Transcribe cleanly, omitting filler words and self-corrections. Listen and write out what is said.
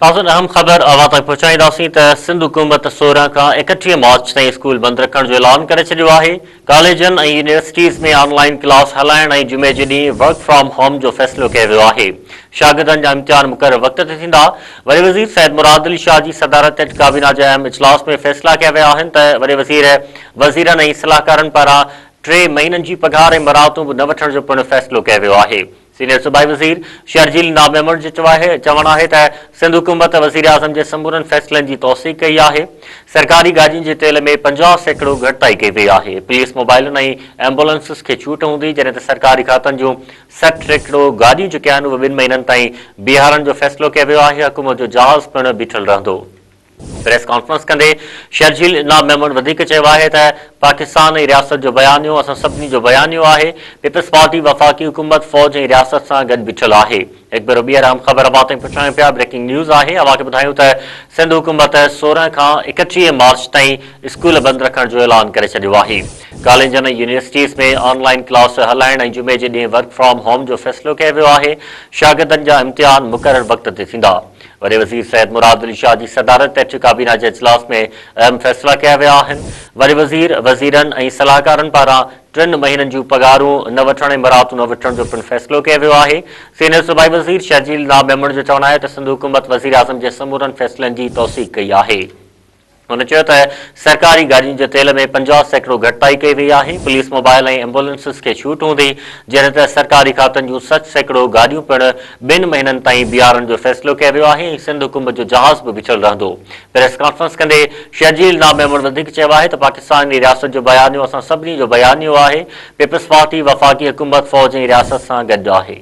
ناظرين اهم خبر اوهان تائين پهچائينداسين ته سنڌ حڪومت 16 کان 31 مارچ تائين اسڪول بند رکڻ جو اعلان ڪري ڇڏيو آهي، ڪاليجن ۽ يونيورسٽيز ۾ آن لائين ڪلاس هلائڻ ۽ جمعي جي ڏينهن ورڪ فرام هوم جو فيصلو ڪيو ويو آهي، شاگردن جا امتحان مقرر وقت تي ٿيندا، وڏي وزير سيد مراد علي شاهه جي صدارت هيٺ ڪابينا جي اهم اجلاس ۾ فيصلا ڪيا ويا آهن ته وڏي وزير وزيرن ۽ صلاحڪارن پاران ٽي مهينن جي پگهار ۽ مراعتون به نه وٺڻ جو پڻ فيصلو ڪيو ويو آهي. سينيئر صوبائي وزير شرجيل انعام ميمڻ جو چوڻ آهي ته سنڌ حڪومت وزيراعظم جي سمورن فيصلن جي توثيق ڪئي آهي، سرڪاري گاڏين جي تيل ۾ 50% گهٽتائي ڪئي وئي آهي، پوليس موبائلن ۽ ايمبولنسز کي ڇوٽ هوندي، جڏهن ته سرڪاري کاتن جون 60% گاڏيون جيڪي آهن اهي ٻن مهينن تائين بيهارڻ جو فيصلو ڪيو ويو آهي، حڪومت جو جهاز پڻ بيٺل رهندو. پريس ڪانفرنس ڪندي شرجيل انعام ميمڻ وڌيڪ چيو آهي ته پاڪستان ۽ رياست جو بيانيو اسان سڀني جو بيانيو آهي، پيپلز پارٽي وفاقي حڪومت، فوج ۽ رياست سان گڏ بيٺل آهي. هڪ ڀيرو ٻيهر اهم خبر اوهان تائين پهچايون پيا، بريڪنگ نيوز آهي، اوهان کي ٻڌايون ته سنڌ حڪومت 16 کان 31 مارچ تائين اسڪول بند رکڻ جو اعلان ڪري ڇڏيو آهي. ڪاليجن ۽ يونيورسٽيز ۾ آن لائين ڪلاس هلائڻ ۽ جمعي جي ڏينهن ورڪ فرام هوم جو فيصلو ڪيو ويو آهي، شاگردن جا امتحان مقرر وقت تي ٿيندا. وڏي وزير سيد مراد علي شاهه جي صدارت هيٺ ڪابينا جي اجلاس ۾ اهم فيصلا ڪيا ويا آهن. وڏي وزير، وزيرن ۽ صلاحڪارن پاران ٽن مهينن جون پگهارون نه وٺڻ ۽ مراعتون نه وٺڻ جو پڻ فيصلو ڪيو ويو آهي. سينيئر صوبائي وزير شرجيل انعام ميمڻ جو چوڻ آهي ته سنڌ حڪومت وزيراعظم جي سمورن فيصلن جي توثيق ڪئي آهي. هن چيو ته سرڪاري گاڏين جي تيل ۾ 50% گهٽتائي ڪئي وئي آهي، پوليس موبائل ۽ ايمبولنسز کي ڇوٽ هوندي، جڏهن ته سرڪاري کاتن جون 60% گاڏيون پڻ ٻن مهينن تائين بيهارڻ جو فيصلو ڪيو ويو آهي ۽ سنڌ حڪومت جو جهاز به بيٺل رهندو. پريس ڪانفرنس ڪندي شرجيل انعام ميمڻ وڌيڪ چيو آهي ته پاڪستان ۽ رياست جو بيانيو اسان سڀني جو بيانيو آهي، پيپلز پارٽي وفاقي حڪومت، فوج ۽ رياست سان گڏ آهي.